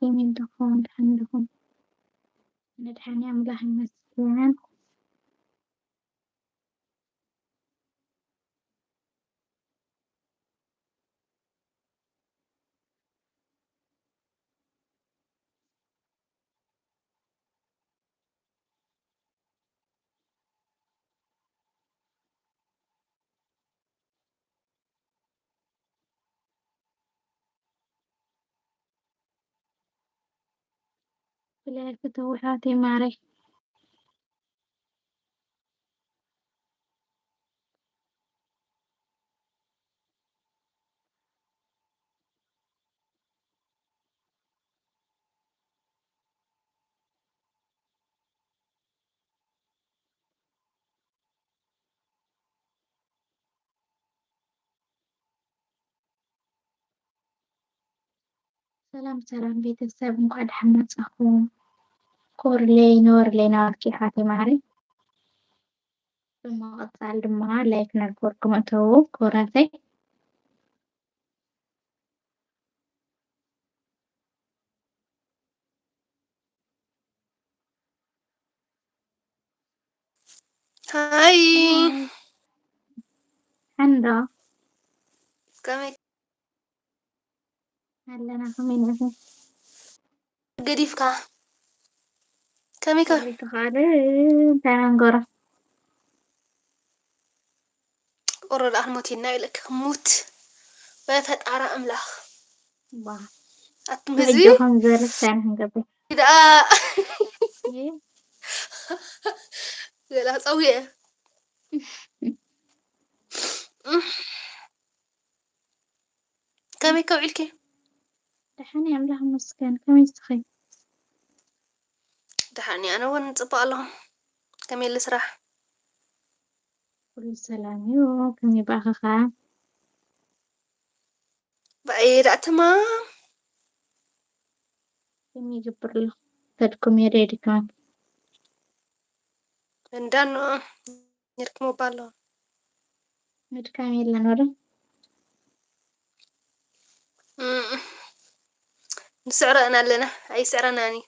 ከመይ ኣለኹም? ደሓን ዲኹም? ኣነ ደሓን እየ፣ ኣምላኽ ይመስገን። ብላይ ፍትው ሓወተይ ማረይ። ሰላም ሰላም ቤተሰብ፣ እንኳዕ ደሓን መጻኹም። ክቡርለይ ንበሩለይ ናባኪ ሓወተይ ማዓረይ። ብምቕጻል ድማ ላይክ እናገበርኩም እተዉ ክቡራተይ። ሃይ። ሓንዶ። ከመይ ኣለና ከመይ ነዚ ገዲፍካ? ከመይ ከ? ተኻለ እንታይ መንገራ? ቁሪ ደኣ ክንሞት ኢልና ኢለኪ ክሙት። በፈጣራ ኣምላኽ። ዋ። ኣቱም ህዝቢ። ሕጂ ከም ዝበለ እንታይ ንክንገብር? ደኣ። እየ። ገላ ጸውየ። ከመይ ከውዒልኪ? ደሓን እየ ኣምላኽ ይመስገን። ከመይ ንስኺ? ደሓን እየ ኣነ እውን ጽቡቕ ኣለኹ። ከመይ ኣለ ስራሕ? ኩሉ ሰላም እዩ። ከመይ ብኣኺ ኸኣ? ብኣየ ደኣ ተማም። ከመይ ይገብር ኣሎ? ተድኩም የደ ድካም። እንዳኖ ነርክሞ ባሎ። ምድካም የለን ወደ? እም፣ ንስዕረን ኣለና፣ ኣይስዕረናን እዩ።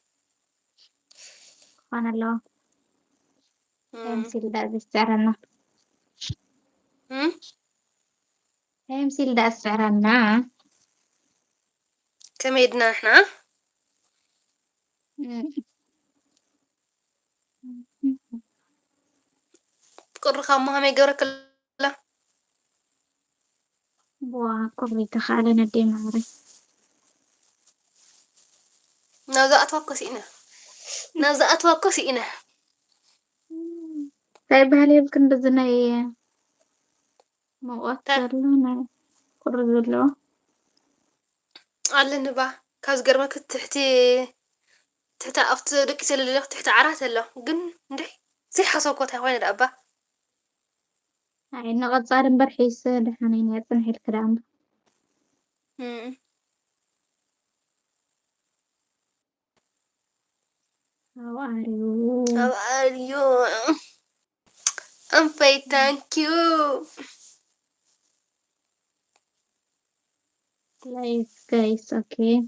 ክኾን ኣለዎ። እም። MC ልዳ ዝስዕረና። እም? MC ልዳ ዝስዕረና። ከመይ ድና ንሕና? እም። ቁሪ ካብ መሃመይ ገረክላ። ዋ፣ ቁሪ ተኻለ ነደይ ማዕረ። ናብዛ ኣትዋ እኮ ስኢነ። ናብዛ ኣትዋ እኮ ስኢነ። እንታይ ባህል የብልክን በዚ ናይ ሙቐት ታ- ዘሎ ናይ ቁሪ ዘለዎ። ኣለኒ ባ፣ ካብ ዝገርመኪ ትሕቲ፣ ትሕቲ ኣብቲ ደቂሰ ለለኹ ትሕቲ ዓራት ኣሎ። ግን እንድዒ ዘይሓሰብኩ እንታይ ኮይነ ደኣ እባ። ኣይ፣ ንቐጻሊ እምበር ሒሰ ደሓነይ ነይ፣ ጽንሕ ኢልኪ ደኣ እምበር። እም። How are you? How are you? I'm fine, thank you. Like, guys, okay.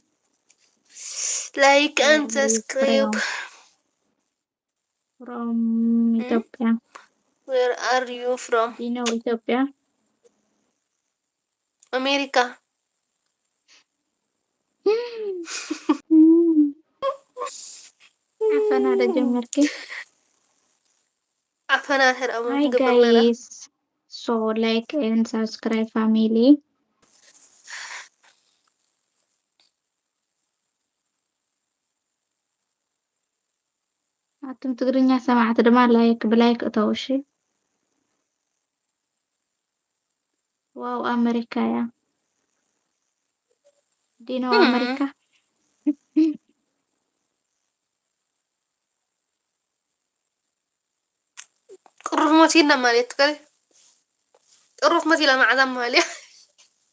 Like and subscribe. From Ethiopia. Where are you from? You know Ethiopia? America. ዓፈና ዶ ጀመርኪ? ዓፈና ተረእሞ Hi ትገብር ኣለና። Guys. So like and subscribe family. ኣቱም ትግርኛ ሰማዕቲ ድማ ላይክ ብላይክ እተው እሺ። ዋው ኣመሪካ እያ። ዲኖ እም። ኣመሪካ። ቅሩብ ሞት ኢልና ማለት ትከለ ቅሩብ ሞት ኢላ መዓዛ ማለት እያ።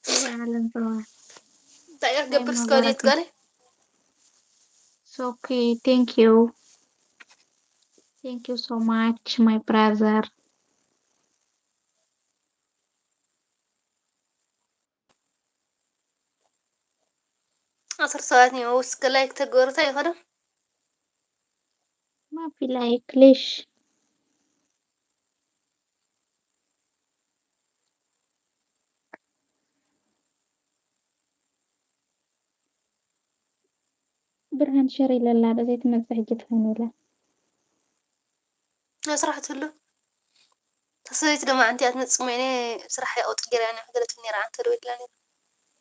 እዛ ዓለም ጥዋ እንታይ እያ ትገብር እስከ ወዲት ትከለ? It's okay. Thank you. Thank you so much, my brother. ዓሰርተ ሰባት እዮም። እስከ ላይክ ተገበሩ፣ እንታይ ይኸዶ? ማፊ ላይክ ሌሽ። ብርሃን ሸር ኢለላ ዶ ዘይትመጽእ ሕጂ ትኾን ኢላ። ስራሕ ትህሉ። እታ ሰበይቲ ድማ ኣንቲ ኣትመጽእ እሞ እኔ ስራሕ ያው ጥጌራ እኔ ገለትኒ ነይራ፣ ኣንተ ደው ኢላ ነይራ።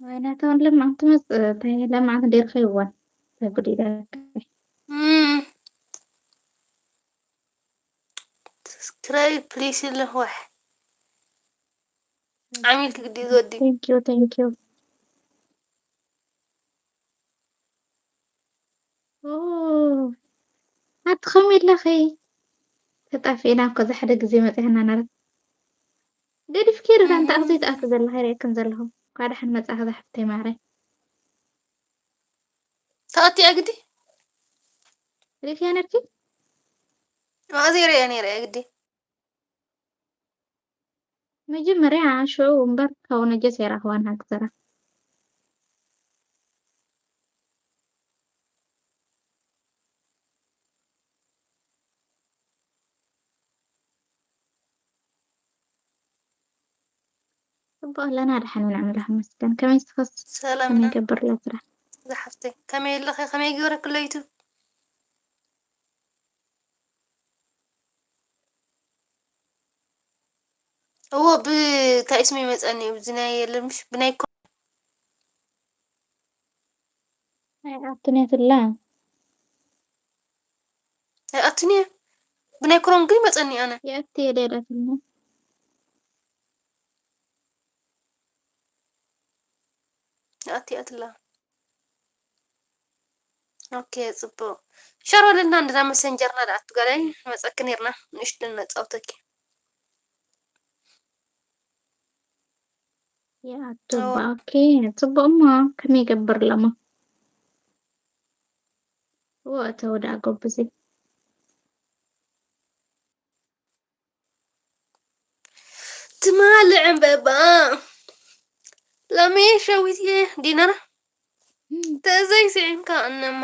ወይናታ እውን ለማዓንቲ ትመጽእ፣ እንታይ ለማዓንቲ ደርኸይዋ። ተጉዲዳ። እም። ስክራይብ ፕሊስ ይለኽዋሕ። ዓሚልኪ ግዲ ዝወዲ። Thank you, thank you። ኦ፣ ኣቲ ከመይ ኣለኺ? ተጣፊእና እኮ፣ እዛ ሓደ ግዜ መጺኣና ነራ። ገዲፍኪ ርዳ፣ እንታይ ኣብዚ ትኣቲ ዘለኺ? ርእየክን ዘለኹ። እንኳዕ ደሓን መጻእኺ፣ እዛ ሓፍተይ ማዕረ። ተኣቲኣ ግዲ? ሪእክያ ነርኪ? ኣብዚ ርእየ ነይረ እየ ግዲ። መጀመርያ ሽዑ እምበር፣ ካብኡ ነጀስ ኣይረኽባን ሃክተራ። ጽቡቕ ኣለና፣ ደሓን ኢና፣ ኣምላኽ ይመስገን። ከመይ ንስኽስ? ሰላም ከመይ ኢና። ይገብር ኣሎ ስራሕ? ዝሓፍተይ፣ ከመይ ኣለኺ? ከመይ ይገብረኪ ኣሎ ዩቱብ? እዎ፣ ብታይ ስሙ ይመጸኒ እዩ? ብዚ ናይ የለን ምሽ? ብናይ ኮ-፣ ኣይኣቱን እያ ትላ። ኣይኣቱን እየ። ብናይ ክሮም ግን ይመጸኒ ኣነ። የእቲ የደዳትልና። ይኣቲ፣ ይኣትላ። ኦኬ፣ ጽቡቕ። ሸር በልና፣ እንዳ መሰንጀርና ደኣ ኣትጋላይ መጸኪ ነርና፣ ንእሽቶ ነጻውተኪ። ይኣቱ። ኦኬ፣ ጽቡቕ እሞ ከመይ ይገብር ኣለሞ? ወእተው ደኣ ጎብዚ። ትማሊ ዕምበባ፣ ሎሚ ሸዊት እየ ዲነራ። ተዘይስዒምካ እነማ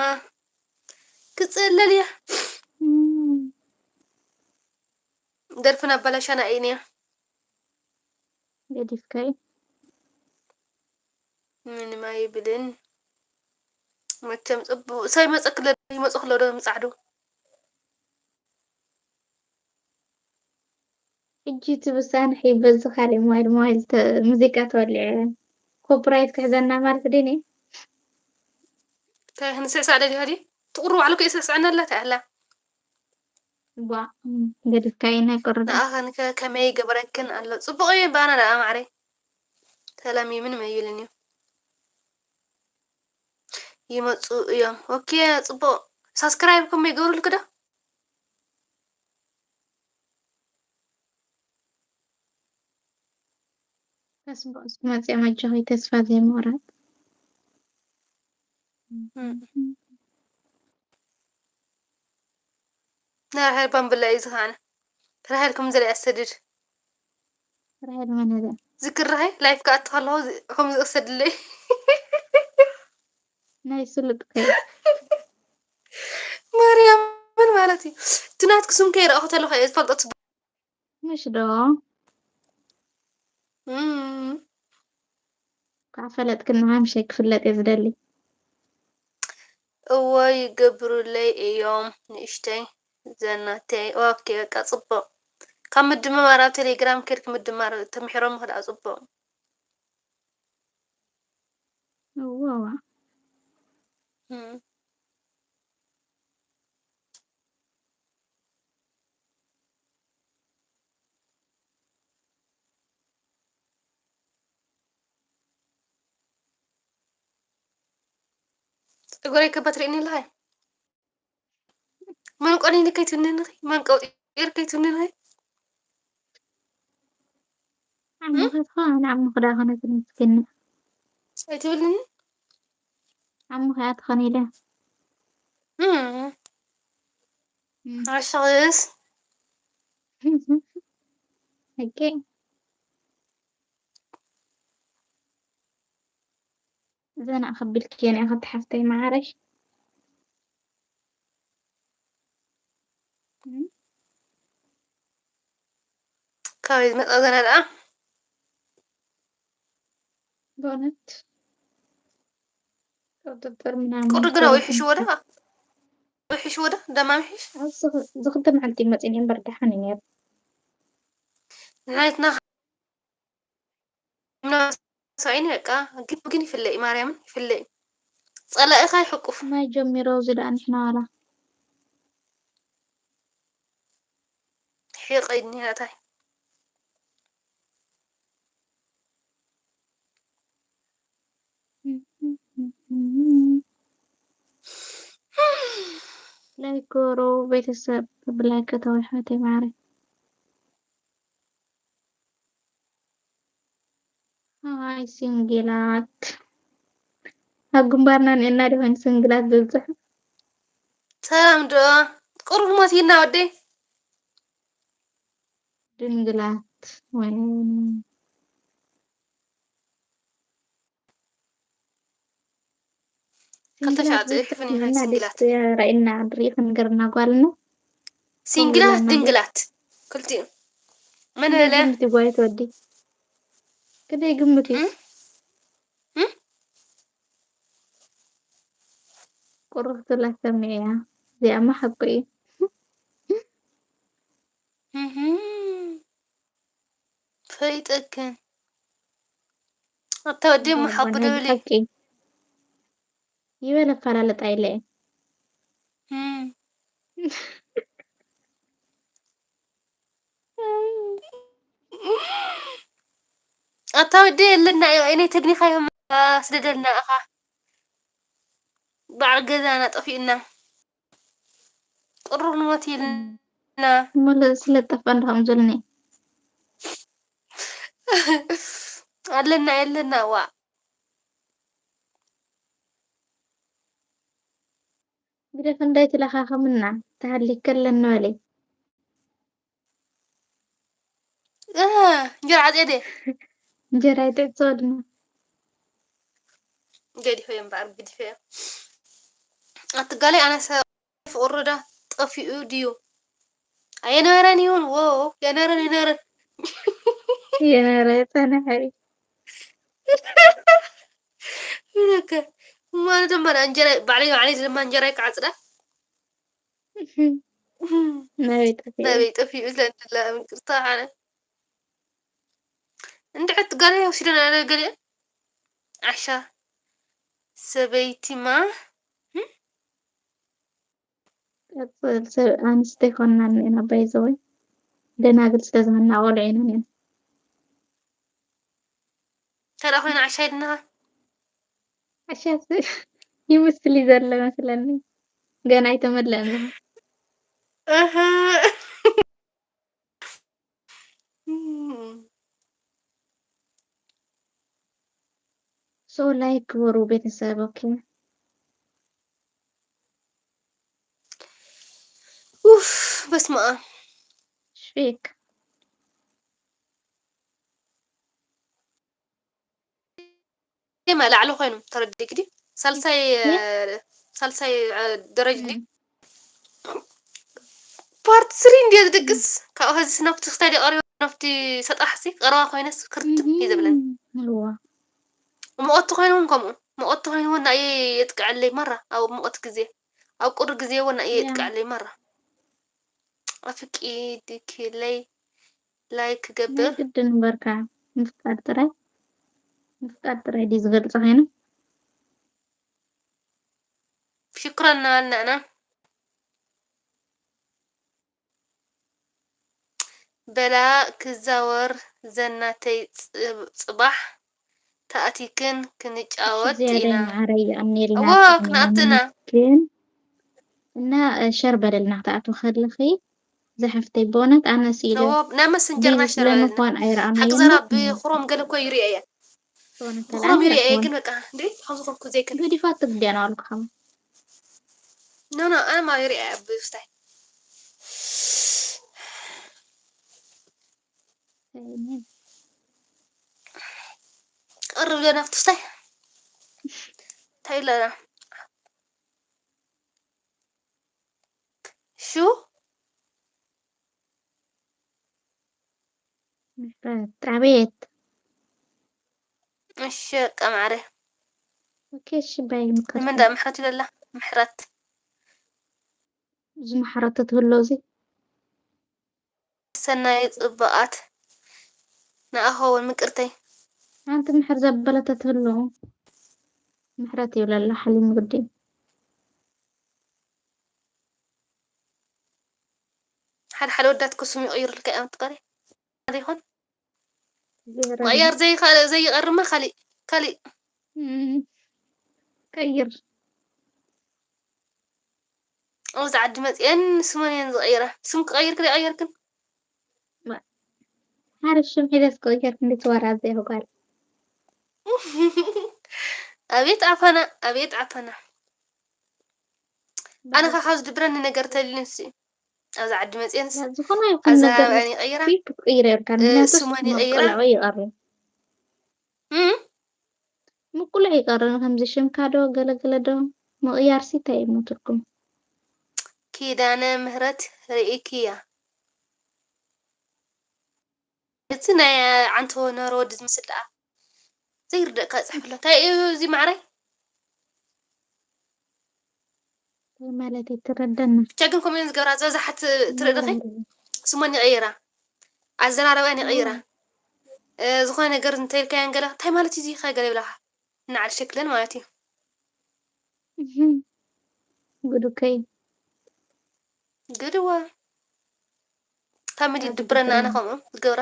ክጽለል እያ። እም። ደርፍና ኣበላሻና እይንያ። ገዲፍካይ። ምንም ኣይብልን። መቸም ጽቡቕ። ሳይ መጸክለ ይመጽኽሎ ዶ ምጻዕዱ? ሕጂ እቲ ብሳንሒ በዚ ካልእ ሞባይል፣ ሞባይል ተ-፣ ሙዚቃ ተወሊዐ ኮፒራይት ክሕዘና ማለት ድኒ? እንታይ ክንስዕሳዕ ደሊኻ ድዩ? ትቑሩ ባዕሉ ከይስዕስዐና ኣላ፣ እንታይ ኣላ? ቧ፣ እም፣ ገዲፍካዮ ናይ ቁሪ ደኣ። ንኣኽን ከ ከመይ ይገብረክን ኣሎ? ጽቡቕ እየ ባና ደኣ ማዕረይ። ሰላም ይምን መይልን እዩ። ይመጹ እዮም። ኦኬ፣ ጽቡቕ። ሳብስክራይብ ከመይ ይገብሩልክ ዶ? ተስፋ እስኪ መጽኦም ኣጆኺ፣ ተስፋ ዘይምቑራጽ። እም። ናይ ራሄል ባምብላ እዩ ዝኸዓነ። ራሄል ከም ዘርኢ ኣሰድድ። ራሄል መን እያ? ዝክር ራሄል ላይፍ ክኣቱ ከለኹ ዚ-፣ ከም ዝወሰድለይ። ናይ ስሉጥ ከ? ማርያምን ማለት እዩ። እቲ ናትኪ ስም ከይረኣኹ ተለኹ እየ ዝፈልጦ። ምሽ ዶ? እም። ካብ ፈለጥክኒ ሃምሸ ክፍለጥ እየ ዝደሊ። እዎ ይገብሩለይ እዮም ንእሽተይ ዘናተይ። ኦኬ፣ በቃ ጽቡቕ። ካብ ምድምማር ኣብ ቴሌግራም ከድኪ ምድማር ተምሒሮም ክድኣ ጽቡቕ። እዎ። እም። ጸጉረይ ከ በትሪእኒ ኣለኻ? መንቆኒ ከይትውንንኺ፣ መንቀውጢር ከይትውንንኺ። ዓሞኺ ትኾን፣ ዓሞኺ ዳ ኾነት መስኪና። ኣይትብልኒ? ዓሞኺ እያ ትኾን ኢለ። እም። እም። ዓሻኽስ? ኦኬ። ዘና ከቢልክየን እያ ክብቲ ሓፍተይ መዓረይ። እም? ካበይ ዝመጻ ዘና ደኣ? በእውነት ቁጥጥር ምናምን ቁሪ ግና ከይዱ ወይ ሕሽዎ ዳ? ወይ ሕሽዎ ዳ? ደማም ሕሽ? ኣብዚ ዝኽልተ መዓልቲ መጺኒ እምበር ደሓን እዩ ነይሩ። ናይትና ምናምን ሰብኣይኒ በቃ ግን ግን ይፍለይ ማርያምን ይፍለይ። ጸላኢኻ ይሕቁፍ። ማይ ጀሚሮ እዚ ደኣ ንሕና ዋላ ሒቐይኒ ናታይ። ላይክ ጎሮ ቤተሰብ ብላይክ ከተው ኣሕዋተይ ማዓረይ። ሃይ ሲንግላት ኣብ ግንባርና እኒአና ዶ ይኾን ሲንግላት ዝብል ጽሑፍ? ሰላም ዶ ቁሩብ ሞት ይና ወደይ። ድንግላት ወይ ክልተ ሲንግላት ሸዓተ ዝብል ይሕፍን ጽሑፍ ይኾን እኒአና ሲንግላት። ድስ ራእይና ድርኢ ክንገርና ጓልና ሲንግላት ይብለና። ድንግላት ክልቲኡ መን ክንደይ በለ? ግምት እዩ ጓይት ወዲ? ክንደይ ግምት እዩ? እም? እም? ቁሩብ ትብላ ሰሚዐያ። እዚኣማ ሓቁ እዩ። እህም። ፈሊጠክን ኣታ ወዲ እሞ ሓቂ ዶ በሊ። ሓቂ ይበል ኣፈላለጣ ኢለ እየ። እም። ኣታ ወዲ የለና እዩ። እኔ ተግኒኻ እዮም ስደደልና እኻ። በዓል ገዛና ጠፊእና። ቅሩብ ንሞት ኢልና። እሞ ለ-፣ ስለ ጠፋ እንዳ ከምዘልኒ። ኣለና የለና፣ ዋ። ግደፍ እንዳይ ትለኻኸምና፣ ተሃሊክ ከለን ንበለይ። እ፣ እንጀራ ዓጽየ ድየ? እንጀራ ይጥዕጽወልና። ገዲፈዮ እምበኣር፣ ገዲፈዮ። ኣቲ ጋለይ ኣነ ሰብ ፍቕሩ ዶ ጠፊኡ ድዩ? ኣየነበረን ይሁን፣ ዎ፣ የነበረን፣ የነበረን። የነበረ ጸንሐ እዩ። ይነከ። እሞ ኣነ ድማ እንጀራ፣ ባዕለይ፣ ባዕለይ ድማ እንጀራ ይክዓጽዳ። ናበይ ጠፊኡ? ናበይ ጠፊኡ? ስለንድላ ምቅርታ ኣነ። እንድሕት ጋለይ ወሲደን ኣነ ገሊአን። ዓሻ ሰበይቲማ። ቀጽል፣ ሰብ ኣንስቲ ኣይኮናን ኢና፣ ባይ ዘ ወይ። ደናግል ስለ ዝኾና ቆልዑ ኢና ነን። ካልኣ ኮይና ዓሻ ይድነኻ። ዓሻ ስ-፣ ይምስል እዩ ዘሎ መስለኒ። ገና ኣይተመለአን ዝኾን። እህ። ሶ ላይክ ግበሩ ቤተሰብ። ኦኬ። ኡፍ፣ በስመ ኣብ። ሽፌክ። ማ ላዕሊ ኮይኑ ተረዲእክ ድዩ? ሳልሳይ፣ እ? ሳልሳይ፣ እ፣ ደረጅ ድዩ? እም። ፓርት ስሪ እንድየ ዝድቅስ። እም። ካብኡ ኸዚ ናብቲ ክስታይ ድየ ቀሪበ፣ ናብቲ ሰጣሕ ሲ ቀረባ ኮይነስ ክርትም እዩ ዘብለኒ። እም፣ እዋ። ሙቐት ኮይኑ እውን ከምኡ። ሙቐት ኮይኑ እውን ናየ የጥቅዐለይ ማራ። ኣብ ሙቐት ግዜ፣ ኣብ ቁሪ ግዜ እውን ናየ ያ። የጥቅዐለይ ማራ። ኣፍቂድክለይ ላይክ ናይ ክገብር። ግድን እምበርካ ምፍቃድ ጥራይ፣ ምፍቃድ ጥራይ ድዩ ዝገልጾ ኮይኑ? ሽክረን እናበልና ኢና። በላ ክዛወር ዘናተይ ጽ-፣ ጽባሕ ተኣቲክን ክንጫወት ዝያዳይ ኢና። መዓረይ ይኣምነልና እዎ፣ ጥዕና ክንኣቱ ኢና። ይሃብክን እና ሸር በለልና ክትኣትዊ ከለኺ ዝሓፍተይ፣ በእውነት ኣነ ስኢለ እዎ፣ ናብ መሰንጀርና ቢዚ ሸር በለልና። ስለምዃን ሓቂ ኣይረኣናዮን ዘራ ግን ብክሮም ገለ እኮ ይርእየ እየ። ዝኾነ ብክሮም ሰላም ይርእየ እየ ይኹን። ግን በቃ እንዴ፣ ከምዚ ኮንኩ ዘይክን። ገዲፋ ትግደና ዋልኩ ከማ ኖ፣ ኖ፣ ኣነ ማ ይርእየ እየ ብስታይ። ቀርብ ዶ ናብቲ ስታይ? እንታይ ኢለ? ሹ ምሕረት፣ ኣቤት። እሺ፣ በቃ ማዕረ። ኦኬ፣ እሺ፣ ባይ ምክር። ምን ዳ ምሕረት ይለላ? ምሕረት። ዝመሓረተ ትህሎ እዚ። ሰናይ ጽቡቓት ንኣኸውን ምቅርተይ። ሓንቲ ምሕር ዘበለተ ትህሎ። ምሕረት ይብለላ ሓሊም ግዲ። ሓደ ሓደ ወዳት ክሱም ይቕይሩልካ እዮም ትቀሪ። ይኹን ዝህረግ ምቕያር ዘይኻል ዘይቐርማ ካሊእ ካሊእ እም፣ ቀይር። ኣብዚ ዓዲ መፅአን ስመን እየን ዝቐይራ። ስም ክቐይርክን ኣይቐየርክን ሓደ ሽም ሒዘስ ክቕየር ክንዲ ትወራ ዘይህጓል። ኣቤት ዓፈና፣ ኣቤት ዓፈና። ኣነ ኸ ካብ ዝድብረኒ ነገር ተልዩንሲ ኣብዚ ዓዲ መፅአንስ ዝኾነ ይኹን ነገር ኣዘራርባን ይቐይራ። ክትቅይር የብልካን። ምክንያቱ ስመን ይቐይራ። መብቆልዑ ይቐርብ። እም? ምቁልዕ ይቐርብ። ከምዚ ሽምካ ዶ ገለገለ ዶ ምቕያርሲ እንታይ እዩ ትርጉም? ኪዳነ ምህረት ርኢክያ። እቲ ናይ ዓንተቦ ነበረ ወዲ ዝምስል ደኣ ዘይርደእካ ጽሕፍሎ። እንታይ እዩ እዚ ማዕረይ? እንታይ ማለት እዩ? ትረደና። ብቻ ግን ከምኡ እየን ዝገብራ ዝበዝሓት ትርኢ ዲኺ? ስመን ይቕይራ። ኣዘራርባን ይቕይራ። እ፣ ዝኾነ ነገር እንተኢልካየን ገለ እንታይ ማለት እዩ እዚ ኸ ገለ ይብላኻ። ንዓል ሸክለን ማለት እዩ። እህም። ጉድ እኮ እዩ። ግድዋ ካብ ምድ ድብረና ኣነ ከምኡ ዝገብራ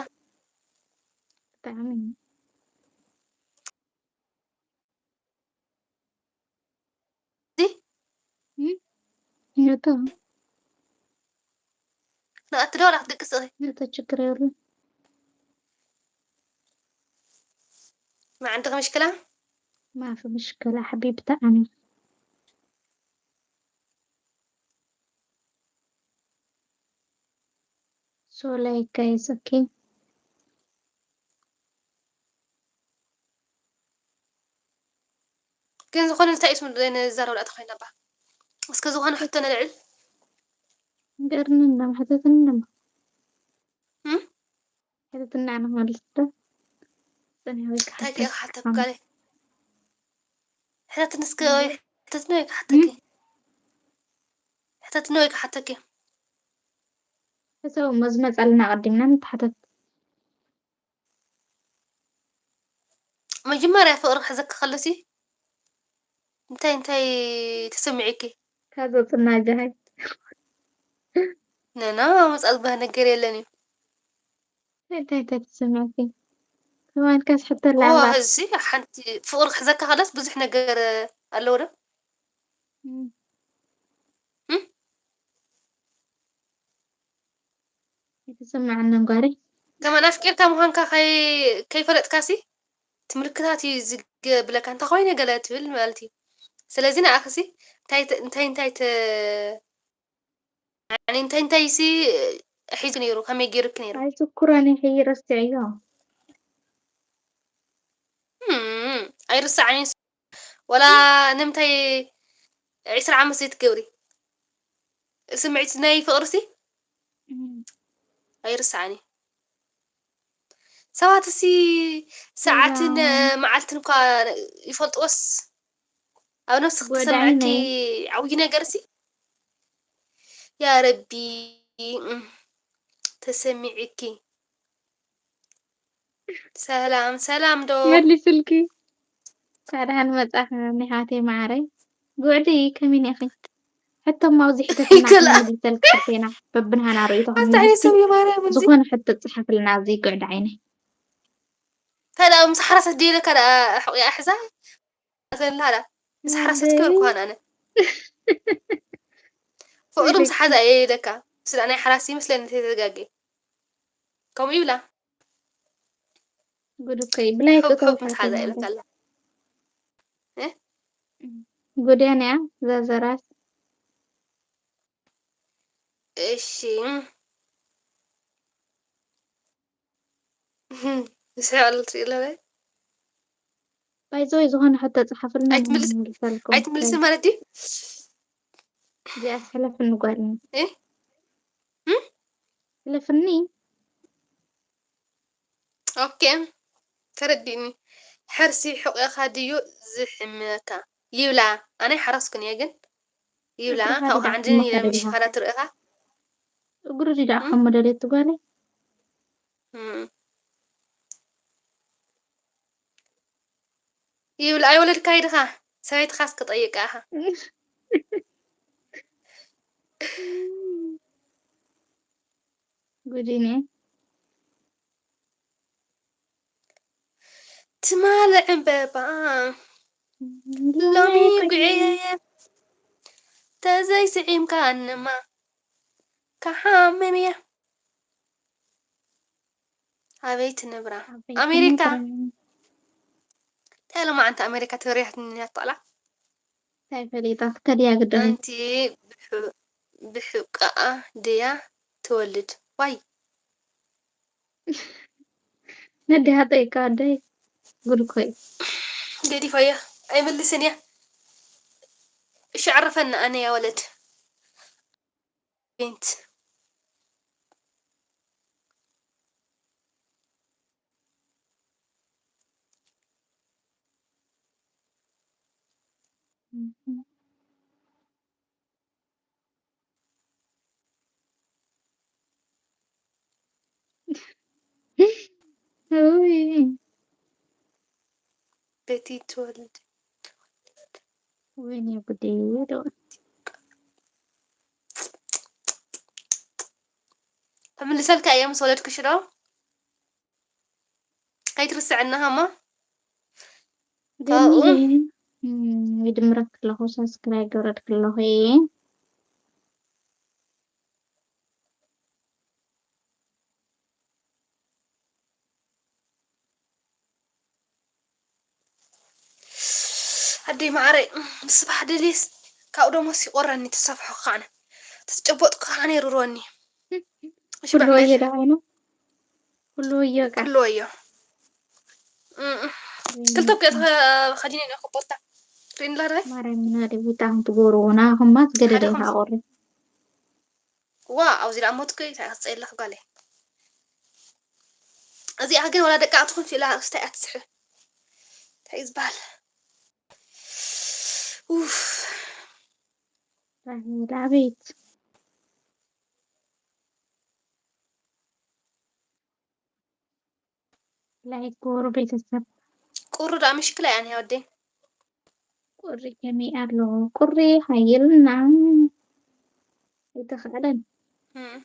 ብጣዕሚ። እዚ እም? ነቶ ንኣቲ ዶ ላክ ድቅስ እኺ ነቶ ችግር የብሉን። ما عندك مشكلة؟ ما في مشكلة حبيبتي أنا. So like guys, okay. ግን ዝኾነ እንታይ ስም ዘይንዛረብ ዳኣ ተኾይና ባ እስከ ዝኾነ ሕቶ ነልዕል ንገርኒ እንዶ ሕተትኒ እንዶ እም? ሕተትና ንመልስ ዶ ጸኒሕ ወይ እንታይ ክሓተት ከ ክሓተካ ለ ሕተትኒ እስከ ወይ ሕተትኒ ወይ ክሓተኪ ሕተትኒ ወይ ክሓተኪ ሕሰብ እሞ ዝመጻልና ቀዲምና ንተሓተት መጀመርያ ፍቕሪ ክሕዘኪ ከሎሲ እንታይ እንታይ ተሰሚዑኪ? ካብ ዘውፅና ጀሃይ ነና መጻ ዝበሃል ነገር የለን እዩ። እንታይ እንታይ ተሰሚዕኪ? ከማን ከስሕተላ ዋ እምበር። እዚ ሓንቲ ፍቕሪ ክሕዘካ ከሎስ ብዙሕ ነገር ኣለዎ ዶ? እም። እም? ኣይተሰማዓንን ጓለይ። ከማን ኣፍቂርካ ምዃንካ ከይ- ከይፈለጥካሲ እቲ ምልክታት እዩ ዝብለካ። እንታይ ኮይነ ገለ ትብል ማለት እዩ። ስለዚ ንኣኽሲ እንታይ ተ- እንታይ እንታይ ተ- ያኒ እንታይ እንታይ ሲ ሒዙ ነይሩ ከመይ ገይሩኪ ነይሩ? ኣይዝኩሮን ይሕይ ረስዕዮ። እም፣ ኣይርሳዕን እዩ። ወላ ንምንታይ ዒስራ ዓመት ዘይትገብሪ ስምዒት ናይ ፍቕሪ ሲ እም። ኣይርሳዕን እዩ። ሰባት ሲ ሰዓትን ሰላም። መዓልትን እኳ ይፈልጥዎስ ኣብ ነብስኺ ወደ ተሰምዐኪ ዓይነይ። ዓብዪ ነገር ሲ ያ ረቢ እም፣ ተሰሚዕኪ ሰላም ሰላም ዶ መሊስልኪ። ሳድሓን መጻኺ ኣሕዋተይ መዓረይ። ጉዕዲ ከመይ ኢኺ? ሕቶ እሞ ኣብዚ ሕተትና ይክላ ክንምልሰልኪ ሕቴና በብንሃና ርእይቶ ኣንታ ዓይነት ሰብ ክንምልስኪ እዩ ማርያም እዚ ዝኾነ ሕቶ ጽሓፍልና ኣብዚ ጉዕዲ ዓይነይ። ታዲያ ምስ ሓራሳት ደይለካ ደኣ ሕቑያ ኣሕዛ ኣሰላ ዳ ምስ ሓራሳት ክበል ክኾን ኣነ ፍቕሪ ምስ ሓዛ እየ ይለካ ስለ ናይ ሓራስ ይመስለኒ ተዘጋጌ ከምኡ ይብላ ጉድ እኮ እዩ። ብላይ ሕብ እኮ ሕብ ምስ ሓዛ ተውሓሰ ይለካ ኣላ ጉድያ ነያ ዘዘራስ እሺ ይስሕቕ ኣሎ ትርኢ ኣለበይ ባይዘወይ ዝኾነ ሕቶ ጸሓፍልና ኣይትምልስ- ንመልሰልኩም። ኣይትምልስን ማለት ድዩ? እዚኣ ሕለፍኒ ጓል እ? እም? ሕለፍኒ። ኦኬ፣ ተረዲእኒ። ሕርሲ ሕቆኻ ድዩ ዝሕምመካ? ይብላ። ኣነ ሓረስኩን እየ ግን ይብላ። እግርኻ ካብኡ ድኣ ከዓ እንድን ኢለ ሕመመካ ምሽኻላ ትርእኻ። እግሩ ድኣ እም? ሕሞ ደልየት ጓለይ። እም። ይብል ኣይወለድካይ ድኻ ሰበይትኻስ ክጠይቃ ኢኻ። ጉዲኒ። ትማል ዕምበባ ሎሚ ጉዕየ ተዘይስዒምካንማ ክሓምም እየ። ኣበይ ትነብራ? ኣሜሪካ። እንታይ ኢሎም ኣንታ ኣሜሪካ ትበርያትኒ ኣላ። እንታይ ፈሊጣ ትከድያ ግድን። ኣንቲ ብሑ- ብሕቃኣ ድያ ትወልድ ዋይ። ነዲሃ ጠይቃ ኣደይ። ጉድ እኮ እዩ። ገዲፈዮ ኣይምልስን እያ። እሺ ዓረፈና ኣነ ያ ወለድ ቤንት። ውይ ቤቲ ትወልድ ወይኔ ጉዴ። ከምልሰልካ እየ ምስ ወለድክሽ ዶ ከይትርስዐና ሃማ። ገኒ ይድምረክ ኣለኹ ሳብስክራይብ ገብረድክ ኣለኹ። ኣደይ ማዓረይ ስባሕ ድልስ ካብኡ ደሞስ ይቆረኒ ተሳፍሖ ከዓነ ተጨበጥኩ ከዓነ ይርርወኒ። እሺ ኩሉ በዓል ወዮ ደሃይኑ ኩሉ ወዮ ቃ ኩሉ ወዮ። እም፣ ክልተ እኮ ተኸዲነ ኢና ኮቦርታ ሪንላ ዳይ ማርያም ምናደ ቡታ ክም ትጎርዎ ናኹማ ዝገደደ ሓደ ይሃቆሪ ዋ ኣብዚ ደኣ ሞትኩ እንታይ ክፀየለኽ ጓለይ። እዚኣ ግን ወላ ደቃ ትኹን ፊላ ክስታይ ኣትስሕ እንታይ እዩ ዝበሃል። ኡፍ ራሄል ኣቤት። ላይክ ጎሩ ቤተሰብ ቁሩ ደኣ ምሽክላ እያ ናይ ወደይ። ቁሪ ከመይ ኣሎ? ቁሪ ሓይልና ኣይተኻእለን። እም።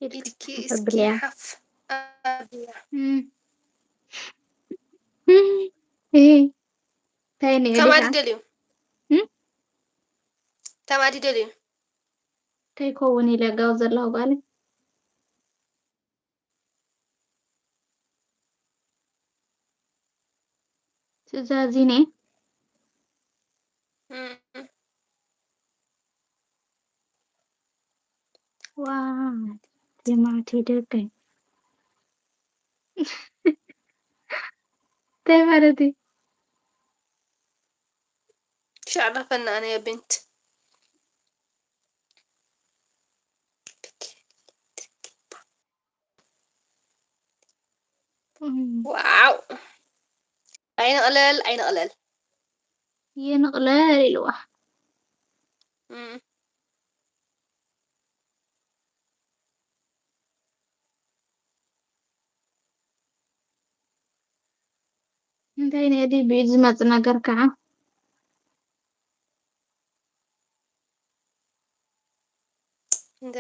ኢድኪ እስኪ ተብልያ። ሓፍ ኣብያ። እም። እም። እይ። እንታይ ነይ ከም ዲኻ? ኣዲ ደልዩ። እም? ከም ኣዲ ደልዩ። ከይከውን ኢለ ጋው ዘለኹ ጓለይ። ትእዛዚነ እም። ዋ ጀማዓት ደቀይ እንታይ ማለት እዩ? ሻዕረፈና ኣነ ያ ብንት እም፣ ዋው ኣይንቕለል ኣይንቕለል የንቕለል ኢልዋ እም። እንታይ ነዲ ብኢድ ዝመጽእ ነገር ከዓ እንደ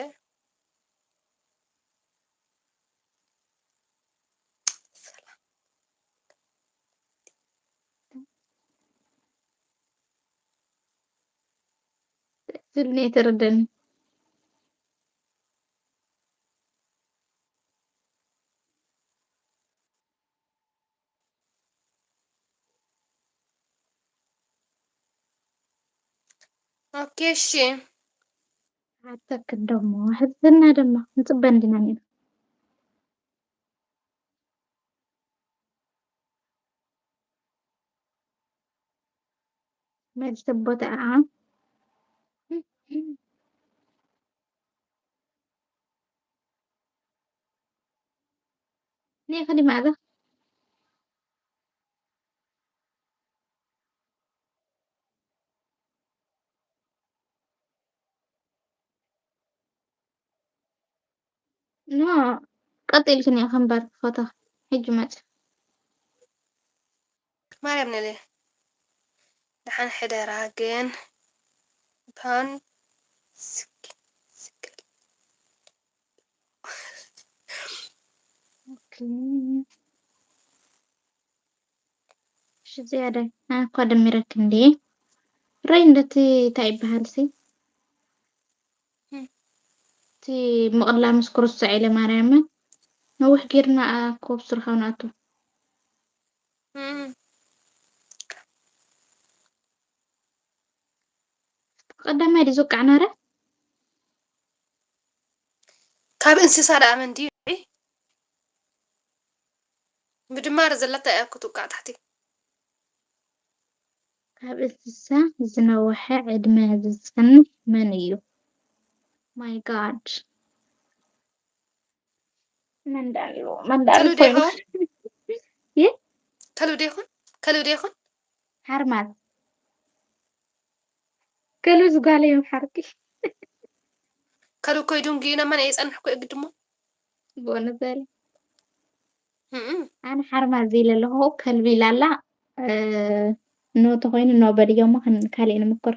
ዝብል ነይተረደኒ ኦኬ እሺ ሓተክ ደሞ ሕዝና ደማ ንፅበ እንዲና ነና ሕጂ ተቦተኣ። ኔ ከዲ ማዕዛ። ኖ፣ ቀጥ ኢልክን ኢኺ እምበር ፎቶ። ሕጂ መጽ። ማርያም ነለ። ደሓን ሕደራ ግን። ፓን ስክ-፣ ስክል። ኦኬ። እሺ፣ ዝያዳ ኣነ እኳ ደሚረክ እንዴ። ረይ እንደቲ እንታይ ይበሃል ሲ? እም። እቲ ምቕላምስ ክርስቶስ ኢለ ማርያምን ነዊሕ ጌርና እኮ ኣብ ስርኻ ንኣቱ። እም። ቀዳማይ ድዩ ዝወቃዕና ረ? ካብ እንስሳ ደኣ መን ድዩ? ምድማር ዘለታ እያ ክትውቃዕ ታሕቲ። ካብ እንስሳ ዝነውሐ ዕድመ ዝጸንሕ መን እዩ? My God። መን ደኣ ኣሎ? መን ደኣ ኣሎ ከልቢ ዶ ኮይኑ? ይኸውን? ይ? ከልቢ ዶ ይኹን? ከልቢ ዶ ይኹን? ሓርማዝ። ከልብስ ጓል እዮም ሓርቂ። ከልቢ እኮ ይድንጉዩና፣ መን የጸንሕ እኮ እዩ ግድሞ። ብእውነት ዘሪ። እም። ኣነ ሓርማዝ ኢለ ኣለኹ፣ ከልቢ ኢላ ኣላ። እ፣ ኖ ተኾይኑ ኖ በልዮ እሞ ክን-፣ ካሊእ ንምክር።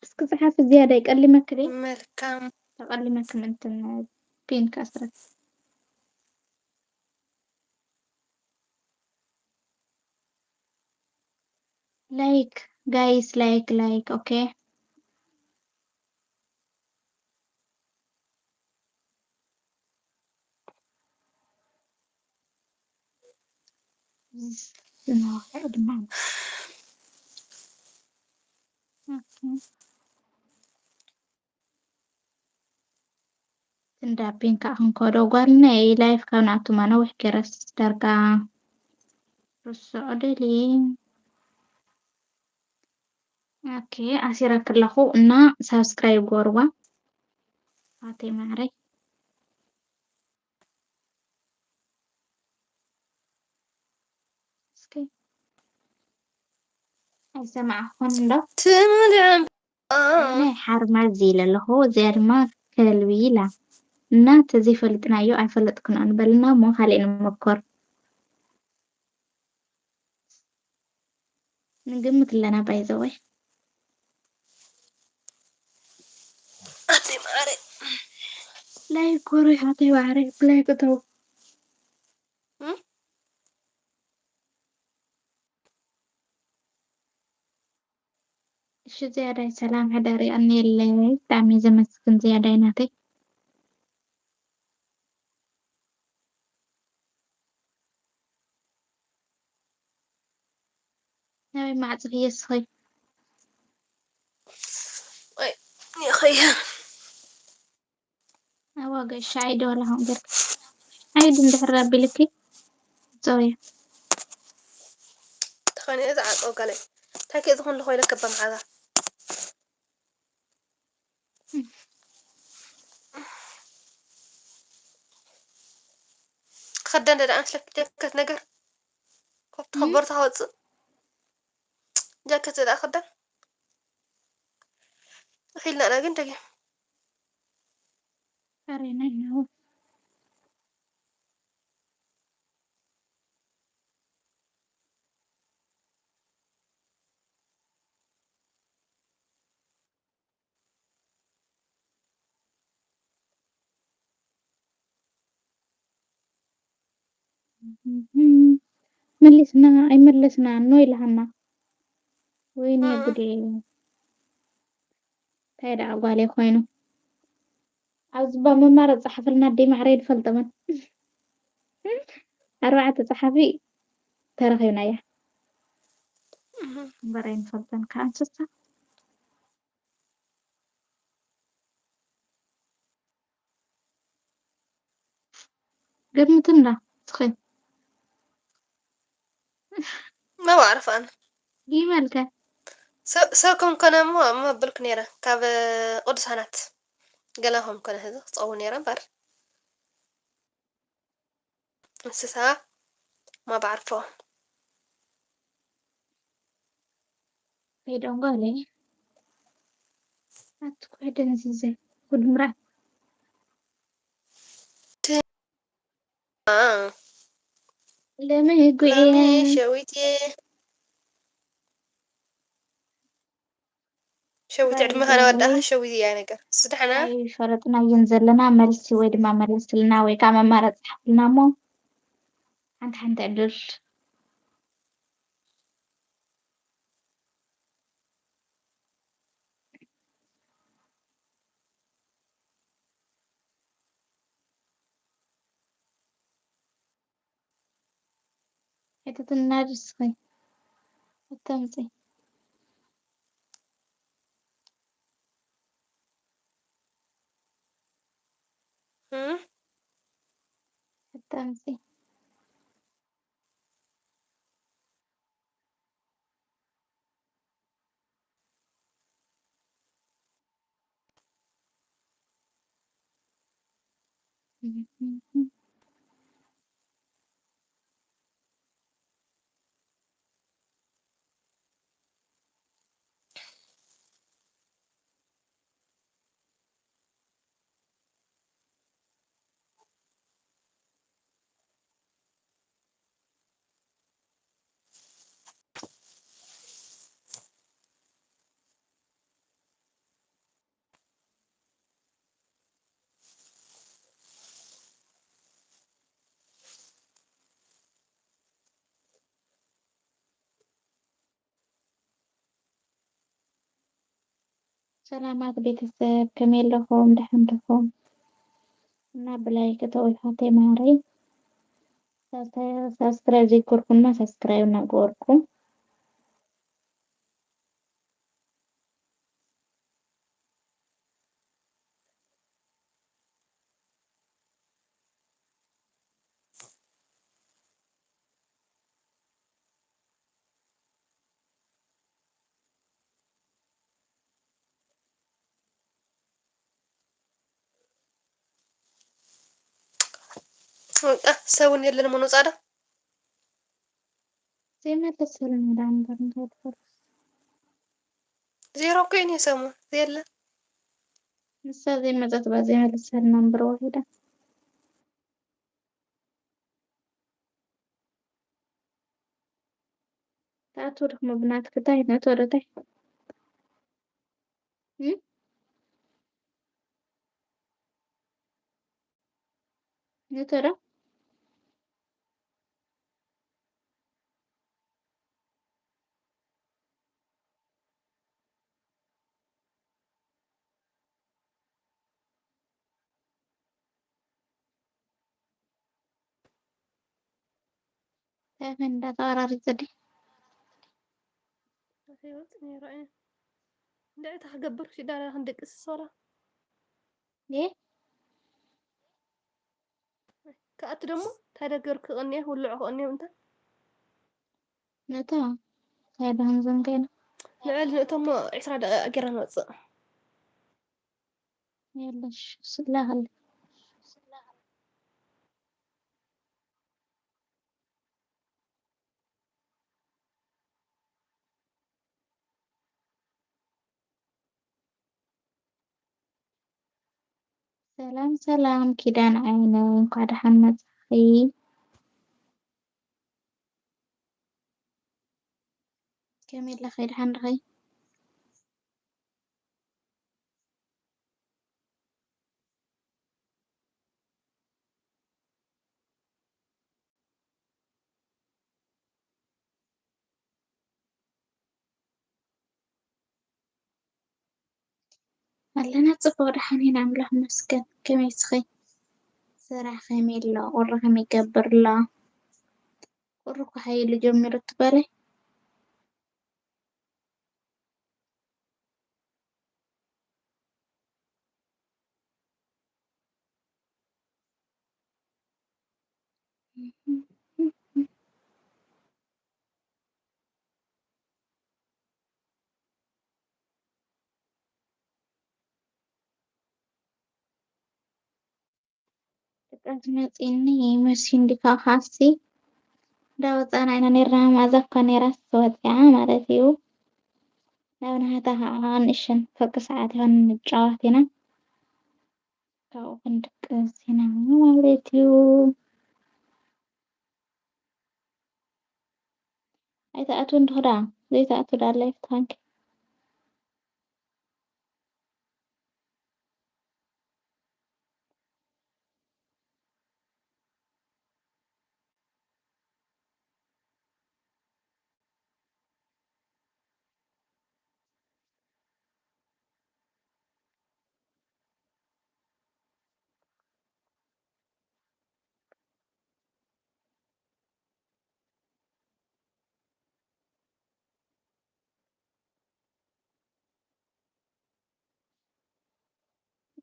እስኪ ጸሓፊ ዝያዳ ይቀሊመኪ ድዩ? መልካም። ተቀሊመኪ ምእንትን ፒንክ ኣስረት። ላይክ ጋይስ፣ ላይክ፣ ላይክ። ኦኬ። ዝነውሐ ዕድመ። ኦኬ። እንዳቢን ከዓ ክንከዶ ጓልነይ ላይፍ ካብ ንኣቱማ ነዊሕ ገይረስ ዳርጋ ርስዖ ደልየ። ኦኬ፣ ኣሲረኪ ኣለኹ እና ሳብስክራይብ ጎርዋ። ኣተይ ማዕረይ። እስኪ ኣይሰማዕኹን እንዶ። ትምልዕም። ኣነ ሓርማዝ ኢለ ኣለኹ፣ እዚኣ ድማ ከልቢ ኢላ። እና ተዘይፈልጥናዮ ኣይፈለጥኩን ንበልና እሞ ካልእ ንመኮር። ንግምት ኣለና ባይ ዘ ወይ። ኣተይ ማዕረ። ላይክ ጎረይ ኣተይ ማዕረ፣ ብላይክ እተው። እም? እሺ ዝያዳይ ሰላም ሕደሪ፣ ቀንየለይ። ብጣዕሚ ዘመስግን ዝያዳይ ናተይ። ናበይ ማዕጽኺ የስኺ? ወይ፣ ይኸየ። ኣዋ ገሻ፣ ዓይዲ ዋላ ከምኡ ጌርኪ። ዓይዲ እንድሕር ኣቢልኪ፣ ጾርያ። ተኸነ እዛ ዓጾ ጋለይ። ታኬ ዝኾን ለኾይ ለከበ መዓዛ። ክኽደን ደኣ ኣምስለኪ ጃከት ነገር። ካብ እም? ተኸበርታ ከወጽእ። ጃከት ደኣ ክኽደን። እኺልና ኢና ግን ደጊም። ኣሬና ይነው። መሊስና ኣይመለስና ኖ ኢልሃና። ወይኔ እም። ጉዴ። እንታይ ደኣ ጓለይ ኮይኑ። ኣብዚ ባ መማረፂ ጸሓፍልና ኣደይ ማዕረ ኣይንፈልጠመን። ኣርባዕተ ጸሓፊ ተረኺብናያ። እም። እምበር ኣይንፈልጠን ከዓ እንስሳ። ገምት እንዳ እስኺ። መባዕርፍ ኣነ ይመልከ ሰብ ሰብ ከም ኮነ እሞ መበልኩ ነይረ። ካብ ቅዱሳናት ገለ ከም ኮነ ህዚ ክጸው ነይረ እምበር እንስሳ መባዕርፎ ከይደንጓለ ኣትኮ ደንዚዘ ጉድምራ አ፣ ለመ ህጉኤ ላሜ ሸዊት ሸዊት ዕድመ ካነ ወዳኻ ሸዊት እያ ነገር ስድሕና ኣይፈለጥናዮን ዘለና መልሲ ወይ ድማ መለስልና ወይ ከዓ መማረፂ ሓፍልና እሞ ሓንቲ ሓንቲ ዕድል ሕትትና ድስኺ ኣተምፂ እም? ኣተምፂ ሰላማት ቤተሰብ ከመይ ኣለኹም? ደሓን ዲኹም? እና ብላይክ እተው ይሓተይ ማረይ ሳብስክራይብ ዘይገርኩና ሳብስክራይብ እናገበርኩም በቃ ሰውን የለን መኖ ጻዳ ዘይመለሰልና ዳ እምበር እንታይ ትፈልጥ ዜሮ እኮ እዩ ሰሙን የለን ንሳ ዘይመፀት ባ ዘይመለሰልና እምበር ወሒዳ ታቱ ድኽሞ ብናትክ ታይ ነቶ ዶ ታይ ነቶ ዶ እንታይ እንዳተወራሪፀ ድዩ ይወፅ ነይሩ እየ እንድዒ እታ ክገብር ክሽዳ ክንድቅስ ሶላ እ ክኣቱ ደሞ እንታይ ደገር ክቕንየ ውልዑ ክቕንዮም እንተ ነታ እንታይ ደሃን ዘንገና ንዕል ንእቶሞ ዕስራ ደቂቃ ጌራ ንወፅእ የለሽ ስላኸለ ሰላም ሰላም ኪዳን ዓይነይ እንኳዕ ደሓን መፃኺ ከመይ ኣለኺ ደሓን ዲኺ ኣለና ጽቡቕ ደሓን ኢና ኣምላኽ ይመስገን። ከመይ እስኺ? ስራሕ ከመይ ኣሎ? ቁሪ ከመይ ይገብር ኣሎ? ቁሪ እኮ ሓይሉ ጀሚሩ ትበለ? ቃዝ መጺኒ መሲንዲ ካኻሲ እንዳወጻና ኢና ነርና። ማዛ እኳ ነራስ ወጺኣ ማለት እዩ። ናብ ናሃታ ከዓ ንእሽተን ፈቂ ሰዓት ይሆን ንጫወት ኢና። ካብኡ ክንድቅስ ኢና ማለት እዩ። ኣይትኣትው እንዲኹ ደኣ፣ ዘይትኣትው ደኣ ኣላ ይፍትሓንኪ።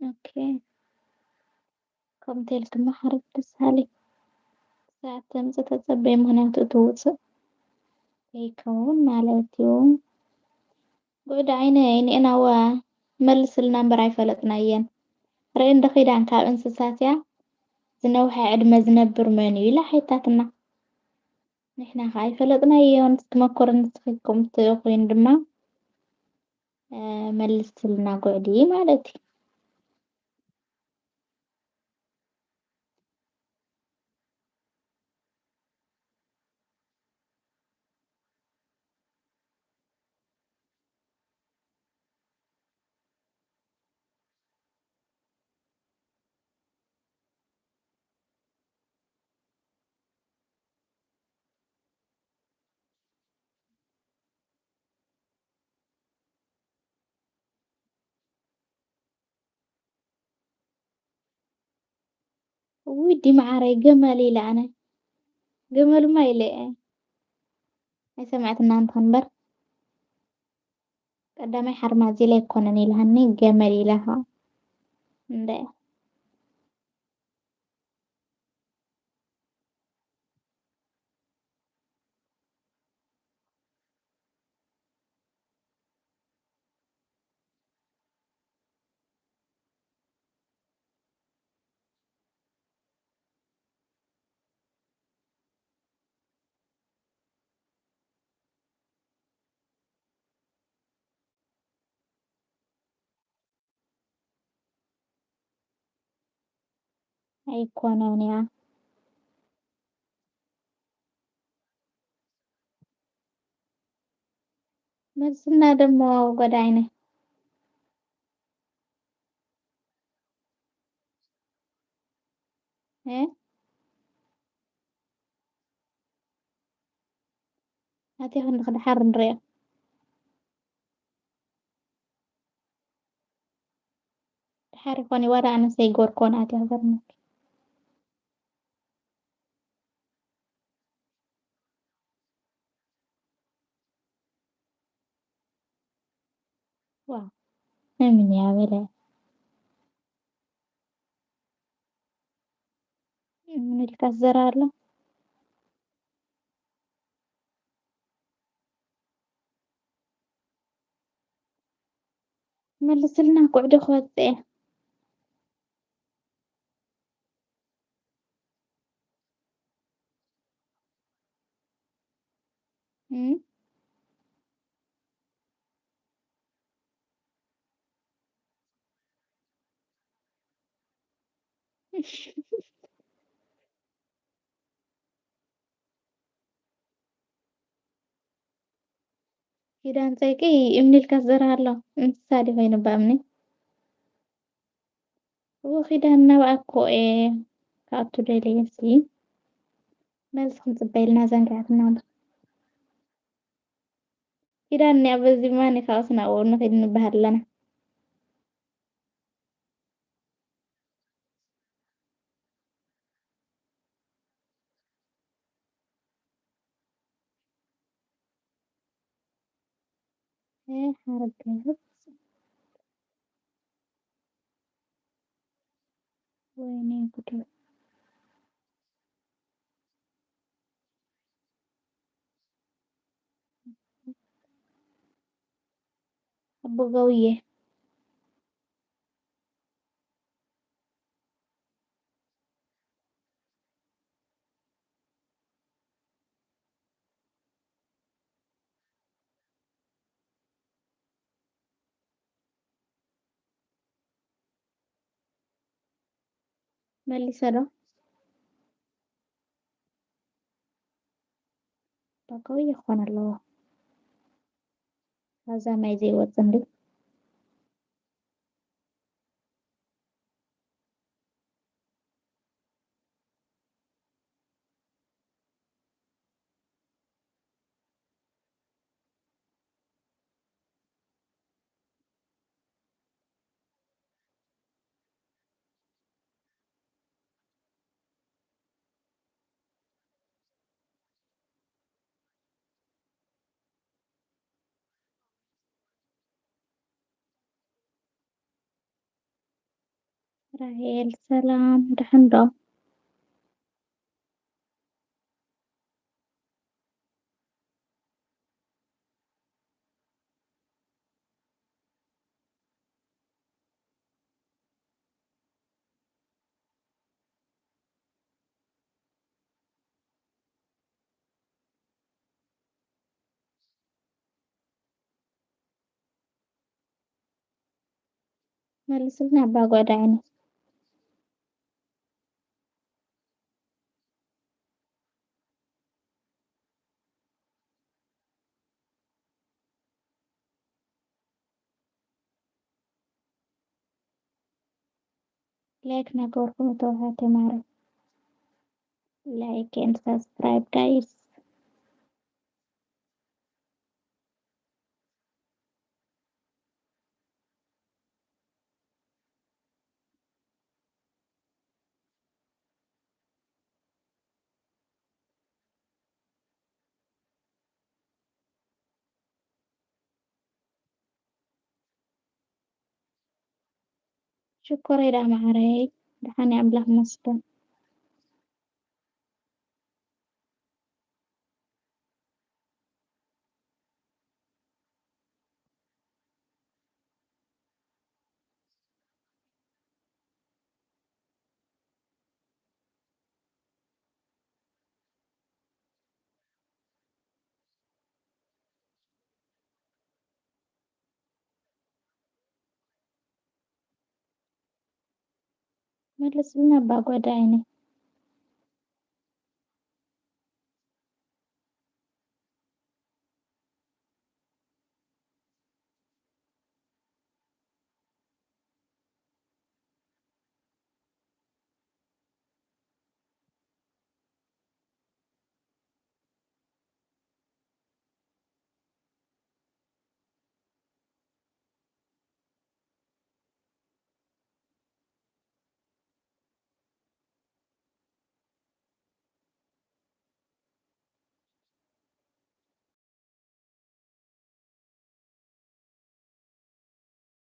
ኦኬ። ከምቲ ኢልክማ ሓረግ ደሳለኝ ሰዓት ተምጽእ ተጸበይ፣ ምኽንያቱ እቲ ውጽእ ከይከውን ማለት እዩ። ጉዕዲ ዓይነይ፣ ንኤናዋ መልስልና እምበር ኣይፈለጥናየን። ርእይ እንዶ ኺዳን ካብ እንስሳት እያ፣ ዝነውሐ ዕድመ ዝነብር መን እዩ ኢላ ሓይታትና። ንሕና ኸኣ ኣይፈለጥናዮን። ትመኮርን ንስኺ ከምቲ ኹይኑ ድማ፣ እ፣ መልስልና ጉዕዲ ማለት እዩ። ውይ ዲ መዓረይ፣ ገመል ኢለ ኣነ። ገመልማ ኢለ እየ። ኣይሰማዕትና እንተኾን እምበር፣ ቀዳማይ ሓርማዝ ኢለ ኣይኮነን ኢልሃኒ፣ ገመል ኢለ ኸዓ። እንደ ኣይኮነን እያ። መልስና ደሞ ጎዳይነ። እ? ኣቲ ክንዲ ክድሓር ንሪኦ። ድሓር ይኾን ዋላ ኣነስ ኣይገበርኩዎን ኣትያ ገርመክ። ዋው፣ እምን ያበለ። ምን ኢልካ ትዘራ ኣሎ? መልስልና፣ ጉዕዲ ክወጽእ እየ። እም? ኪዳን ጸይቂ እምኒ ኢልካ ትዘርሃ ኣሎ። እንስሳ ድዩ ኮይኑ ብኣምኒ? እዎ ኪዳን ናብኣ እኮ እየ ክኣቱ ደልየ ሲ። መልሲ ክንጽበ ኢልና ዘንጊዓትና ኣሎ። ኪዳን እኒኣ በዚ ማን ካብስ ናብኡ ንኺድ ንበሃል ኣለና። እ፣ ሓረገጽ። ወይኔ ጉድ። ኣቦ ገውዬ። መሊሰ ዶ? ባኮ ይኾን ኣለዎ። ካብዛ ማይ ዘይወጽእ እንዲ። ራሄል ሰላም፣ ደሕን ዶ? መልስልና ኣባ ጓዳ ዓይነይ። ላይክ ነገርኩም ተዋሃተ ማረ። Like and subscribe, guys. ሽኮረይ ደኣ መዓረይ፣ ደሓን እየ ኣምላኽ ይመስገን። መልስልና ኣባ ጓዳ ዓይነይ።